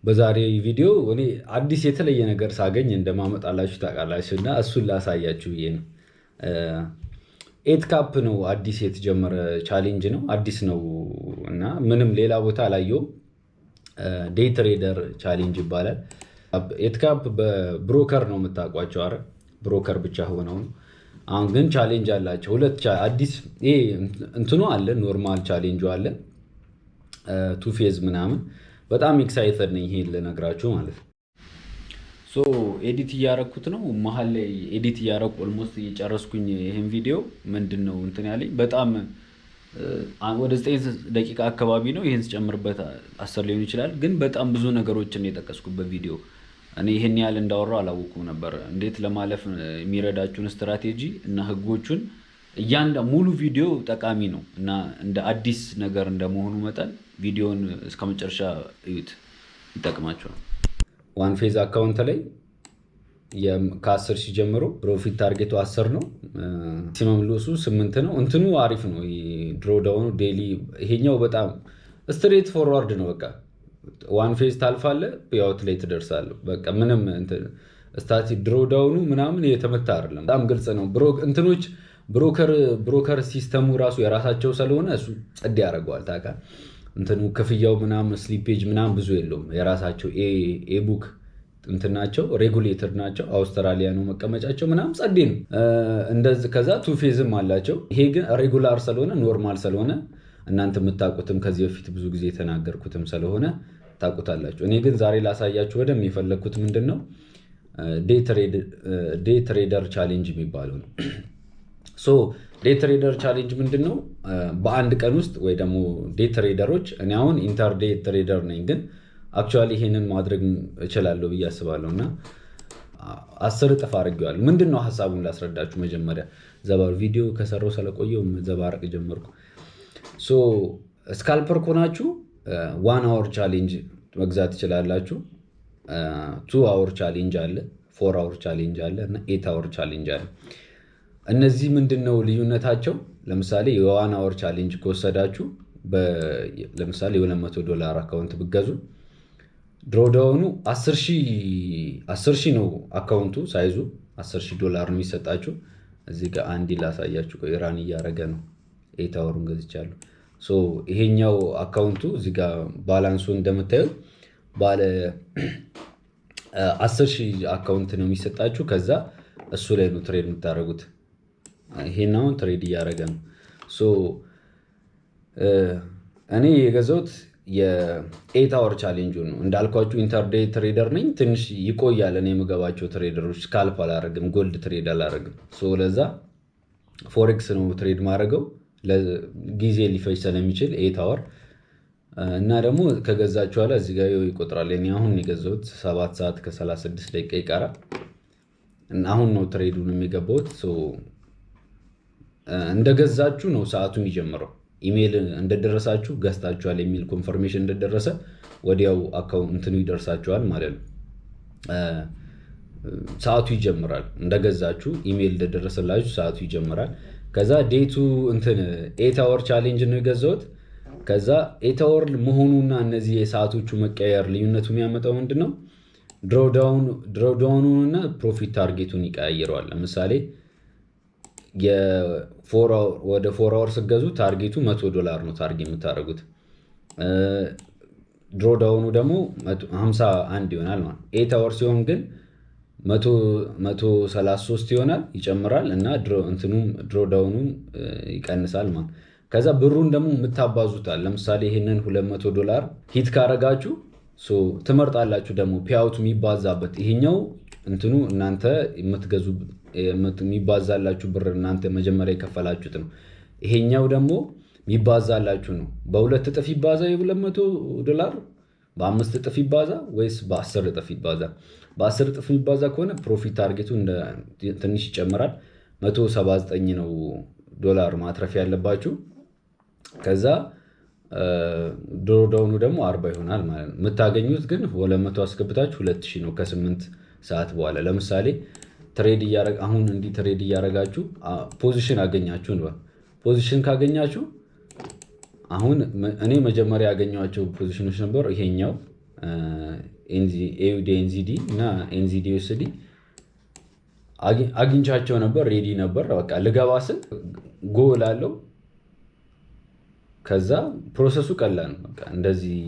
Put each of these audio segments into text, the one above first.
በዛሬ ቪዲዮ እኔ አዲስ የተለየ ነገር ሳገኝ እንደማመጣላችሁ ታውቃላችሁ እና እሱን ላሳያችሁ ብዬ ነው። Eightcap ነው፣ አዲስ የተጀመረ challenge ነው። አዲስ ነው እና ምንም ሌላ ቦታ አላየውም። Day trader challenge ይባላል። Eightcap በ broker ነው የምታውቋቸው፣ አረ broker ብቻ ሆነው ነው። አሁን ግን challenge አላቸው። ሁለት አዲስ ይሄ እንትኑ አለ፣ normal challenge ኡ አለ፣ two phase ምናምን። በጣም excited ነኝ ይሄን ልነግራችሁ ማለት ነው። So edit እያረኩት ነው። መሀል ላይ edit እያረኩ almost እየጨረስኩኝ ይህን ቪዲዮ ምንድን ነው እንትን ያለኝ በጣም ወደ 9 ደቂቃ አካባቢ ነው። ይህን ስጨምርበት 10 ሊሆን ይችላል። ግን በጣም ብዙ ነገሮችን የጠቀስኩበት ቪዲዮ፣ እኔ ይህን ያህል እንዳወራው አላወኩም ነበር። እንዴት ለማለፍ የሚረዳችሁን ስትራቴጂ እና ህጎቹን እያንዳ ሙሉ ቪዲዮ ጠቃሚ ነው እና እንደ አዲስ ነገር እንደመሆኑ መጠን ቪዲዮን እስከ መጨረሻ እዩት፣ ይጠቅማችኋል። One phase account ላይ ከ10,000 ጀምሮ profit target ኡ 10 ነው። Maximum loss ኡ 8 ነው። እንትኑ አሪፍ ነው። Drawdown ኑ daily ይሄኛው በጣም straightforward ነው። በቃ one phase ታልፋለህ፣ payout ላይ ትደርሳለህ። በቃ ምንም ስታቲ drawdown ኑ ምናምን የተመታ አይደለም። በጣም ግልጽ ነው። እንትኖች broker system ኡ ራሱ የራሳቸው ስለሆነ እሱ ጸድ ያደርገዋል። ታውቃለህ፣ እንትኑ ክፍያው ምናምን slippage ምናምን ብዙ የለውም። የራሳቸው A book እንትን ናቸው፣ regulated ናቸው። አውስትራሊያ ነው መቀመጫቸው ምናምን፣ ጸዴ ነው። እንደዚህ ከዛ two phase ም አላቸው። ይሄ ግን regular ስለሆነ፣ normal ስለሆነ፣ እናንተ የምታውቁትም ከዚህ በፊት ብዙ ጊዜ የተናገርኩትም ስለሆነ ታውቁታላችሁ። እኔ ግን ዛሬ ላሳያችሁ በደንብ የፈለግኩት ምንድን ነው፣ day trader challenge የሚባለው ነው። So day trader challenge ምንድን ነው? በአንድ ቀን ውስጥ ወይ ደግሞ day trader ኦች፣ እኔ አሁን intraday trader ነኝ፣ ግን actually ይሄንን ማድረግ እችላለሁ ብዬ አስባለሁ እና 10 እጥፍ አድርጌዋለሁ። ምንድን ነው ሀሳቡን ላስረዳችሁ። መጀመሪያ ዘባር ቪዲዮ ከሰራው ስለቆየው ዘባረቅ ጀመርኩ። So scalper ከሆናችሁ 1 hour challenge መግዛት ትችላላችሁ። 2 hour challenge አለ፣ 4 hour challenge አለ እና 8 hour challenge አለ። እነዚህ ምንድን ነው ልዩነታቸው? ለምሳሌ የ 1 hour challenge ከወሰዳችሁ፣ ለምሳሌ የ200 ዶላር account ብገዙ drawdown ኑ 10,000 ነው። Account ኡ size ኡ 10,000 ዶላር ነው የሚሰጣችሁ። እዚህ ጋር አንድ ላሳያችሁ። ቆይ፣ run እያደረገ ነው። 8 hour ኡን ገዝቻለሁ። So ይሄኛው account ኡ እዚህ ጋር balance ኡ እንደምታዩት ባለ 10,000 account ነው የሚሰጣችሁ። ከዛ እሱ ላይ ነው trade የምታደርጉት። ይሄን አሁን trade እያደረገ ነው። So እኔ የገዛሁት የ 8 hour challenge ነው። እንዳልኳችሁ intraday trader ነኝ። ትንሽ ይቆያል። እኔ የምገባቸው trade ኦች scalp አላረግም፣ gold trade አላረግም። So ለዛ forex ነው trade ማድረገው፣ ጊዜ ሊፈጅ ስለሚችል 8 hour። እና ደግሞ ከገዛችሁ በኋላ እዚህ ጋር ይቆጥራል። እኔ አሁን የገዛሁት 7 ሰዓት ከ36 ደቂቃ ይቀራል። እና አሁን ነው trade ኡን የሚገባሁት። እንደገዛችሁ ነው ሰዓቱ የሚጀምረው። ኢሜይል እንደደረሳችሁ፣ ገዝታችኋል የሚል confirmation እንደደረሰ ወዲያው account እንትኑ ይደርሳችኋል ማለት ነው። ሰዓቱ ይጀምራል። እንደገዛችሁ ኢሜይል እንደደረሰላችሁ ሰዓቱ ይጀምራል። ከዛ date ኡ እንትን 8 hour challenge ነው የገዛሁት። ከዛ 8 hour መሆኑና እነዚህ የሰዓቶቹ መቀየር ልዩነቱ የሚያመጣው ምንድን ነው? Drawdown ኑን እና profit target ኡን ይቀያይረዋል። ለምሳሌ ወደ 4 hour ስትገዙ target ኡ 100 ዶላር ነው target የምታደርጉት። Drawdown ኑ ደግሞ 51 ይሆናል ማለት። 8 hour ሲሆን ግን 133 ይሆናል፣ ይጨምራል እና እንትኑም drawdown ኑም ይቀንሳል ማለት። ከዛ ብሩን ደግሞ የምታባዙታል። ለምሳሌ ይህንን 200 ዶላር hit ካረጋችሁ ትመርጣላችሁ ደግሞ payout የሚባዛበት። ይሄኛው እንትኑ እናንተ የምትገዙ የሚባዛላችሁ ብር እናንተ መጀመሪያ የከፈላችሁት ነው። ይሄኛው ደግሞ የሚባዛላችሁ ነው። በ2 እጥፍ ይባዛ የ200 ዶላር፣ በ5 እጥፍ ይባዛ ወይስ በ10 እጥፍ ይባዛ? በ10 እጥፍ የሚባዛ ከሆነ profit target ኡ ትንሽ ይጨምራል። 179 ነው ዶላር ማትረፍ ያለባችሁ። ከዛ drawdown ኑ ደግሞ 40 ይሆናል ማለት ነው። የምታገኙት ግን 200 አስገብታችሁ 2000 ነው ከ8 ሰዓት በኋላ። ለምሳሌ trade እያረግ አሁን እንዲህ trade እያረጋችሁ position አገኛችሁ እንበል። Position ካገኛችሁ አሁን እኔ መጀመሪያ ያገኘኋቸው position ኖች ነበሩ። ይሄኛው AUD NZD እና NZD USD አግኝቻቸው ነበር። Ready ነበር። በቃ ልገባ ስል go ላለው ከዛ process ኡ ቀላል ነው። በቃ እንደዚህ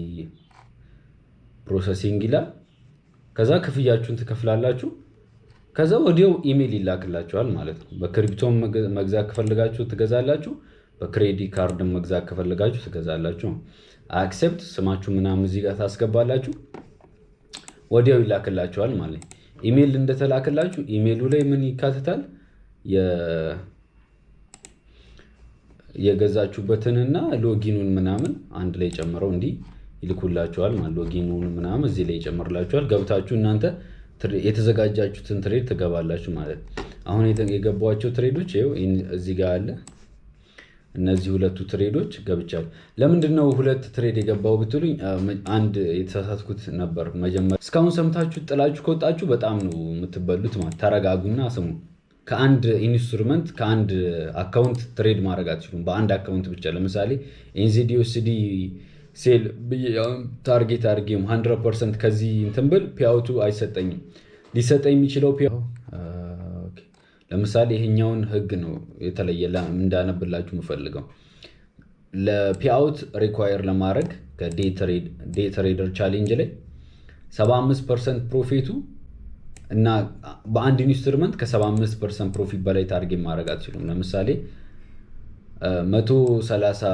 processing ይላል። ከዛ ክፍያችሁን ትከፍላላችሁ። ከዛ ወዲያው ኢሜይል ይላክላችኋል ማለት ነው። በ crypto ም መግዛት ከፈለጋችሁ ትገዛላችሁ። በ credit card ም መግዛት ከፈለጋችሁ ትገዛላችሁ። Accept ስማችሁ ምናምን እዚህ ጋር ታስገባላችሁ። ወዲያው ይላክላችኋል ማለት ነው። ኢሜይል እንደተላክላችሁ ኢሜይሉ ላይ ምን ይካተታል? የገዛችሁበትንና login ኑን ምናምን አንድ ላይ ጨምረው እንዲህ ይልኩላችኋል ማለት login ኑን ምናምን እዚህ ላይ ይጨምርላችኋል። ገብታችሁ እናንተ የተዘጋጃችሁትን trade ትገባላችሁ ማለት ነው። አሁን የገባኋቸው trade ኦች ይኸው እዚህ ጋር አለ። እነዚህ ሁለቱ trade ኦች ገብቻለሁ። ለምንድን ነው ሁለት trade የገባው ብትሉኝ አንድ የተሳሳትኩት ነበር። መጀመሪያ እስካሁን ሰምታችሁ ጥላችሁ ከወጣችሁ በጣም ነው የምትበሉት ማለት። ተረጋጉና ስሙ። ከአንድ instrument ከአንድ account trade ማድረግ አትችሉም። በአንድ account ብቻ ለምሳሌ NZDUSD sell ብዬ target አድርጌም 100% ከዚህ እንትን ብል payout ኡ አይሰጠኝም። ሊሰጠኝ የሚችለው ለምሳሌ ይሄኛውን ህግ ነው የተለየ እንዳነብላችሁ የምፈልገው። ለ payout require ለማድረግ ከ day trader challenge ላይ 75% profit ኡ እና በአንድ instrument ከ75% profit በላይ target ማድረግ አትችሉም። ለምሳሌ 130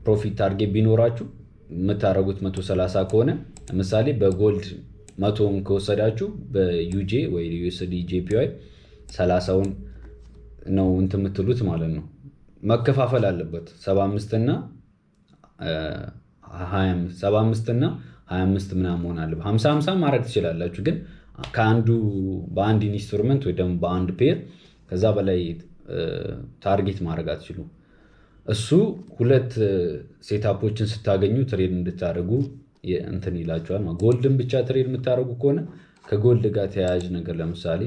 profit target ቢኖራችሁ የምታደርጉት 130 ከሆነ፣ ለምሳሌ በ gold 100ን ከወሰዳችሁ በ UJ ወይ USD JPY 30ውን ነው እንትን የምትሉት ማለት ነው። መከፋፈል አለበት፣ 75 እና 25፣ 75 እና 25 ምናምን መሆን አለበት። 50 50 ማድረግ ትችላላችሁ፣ ግን ከአንዱ በአንድ instrument ወይ ደግሞ በአንድ pair ከዛ በላይ target ማድረግ አትችሉም። እሱ ሁለት setup ኦችን ስታገኙ trade እንድታደርጉ እንትን ይላችኋል። Gold ን ብቻ trade የምታደርጉ ከሆነ ከ gold ጋር ተያያዥ ነገር ለምሳሌ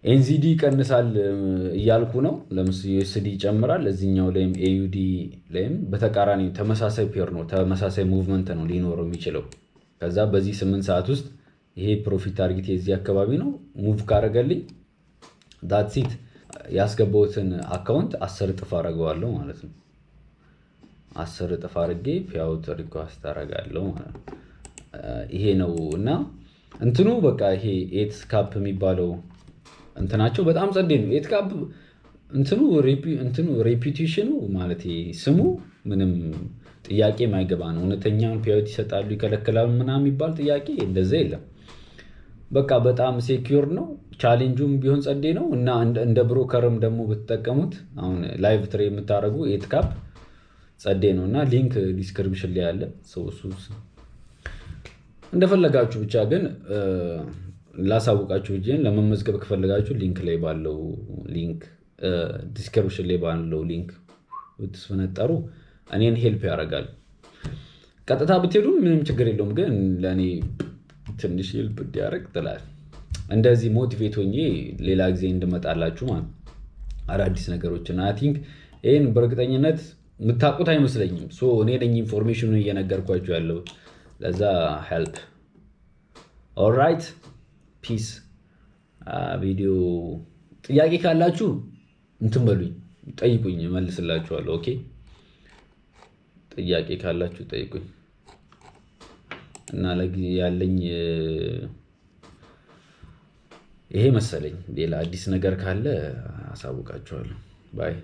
NZD ይቀንሳል እያልኩ ነው። ለምሳሌ USD ይጨምራል። እዚኛው ላይም AUD ላይም በተቃራኒ ተመሳሳይ pair ነው፣ ተመሳሳይ movement ነው ሊኖረው የሚችለው። ከዛ በዚህ 8 ሰዓት ውስጥ ይሄ profit target የዚህ አካባቢ ነው። Move ካረገልኝ that's it፣ ያስገባሁትን account 10 እጥፍ አደርገዋለሁ ማለት ነው። 10 እጥፍ አድርጌ payout request አደርጋለሁ ማለት ነው። ይሄ ነው እና እንትኑ በቃ ይሄ Eightcap የሚባለው እንትናቸው በጣም ጸዴ ነው። Eightcap እንትኑ reputation ኑ ማለት ስሙ ምንም ጥያቄ የማይገባ ነው። እውነተኛውን payout ይሰጣሉ ይከለክላሉ ምናምን የሚባል ጥያቄ እንደዛ የለም። በቃ በጣም secure ነው። Challenge ኡም ቢሆን ጸዴ ነው እና እንደ broker ም ደግሞ ብትጠቀሙት አሁን live trade የምታደርጉ Eightcap ጸዴ ነው እና link description ላይ አለ። እሱ እንደፈለጋችሁ ብቻ ግን ላሳውቃችሁ ብዬ ለመመዝገብ ከፈለጋችሁ link ላይ ባለው link description ላይ ባለው link ብትስፈነጠሩ እኔን help ያደርጋል። ቀጥታ ብትሄዱ ምንም ችግር የለውም፣ ግን ለእኔ ትንሽ help እንዲያደርግ ትላል። እንደዚህ motivate ሆኜ ሌላ ጊዜ እንድመጣላችሁ ማለት አዳዲስ ነገሮችን I think ይህን በእርግጠኝነት የምታውቁት አይመስለኝም። So እኔ ነኝ information ኑን እየነገርኳችሁ ያለው። ለዛ help። Alright, peace። ቪዲዮ ጥያቄ ካላችሁ እንትን በሉኝ፣ ጠይቁኝ፣ እመልስላችኋለሁ። Okay፣ ጥያቄ ካላችሁ ጠይቁኝ እና ለጊዜ ያለኝ ይሄ መሰለኝ። ሌላ አዲስ ነገር ካለ አሳውቃችኋለሁ። Bye.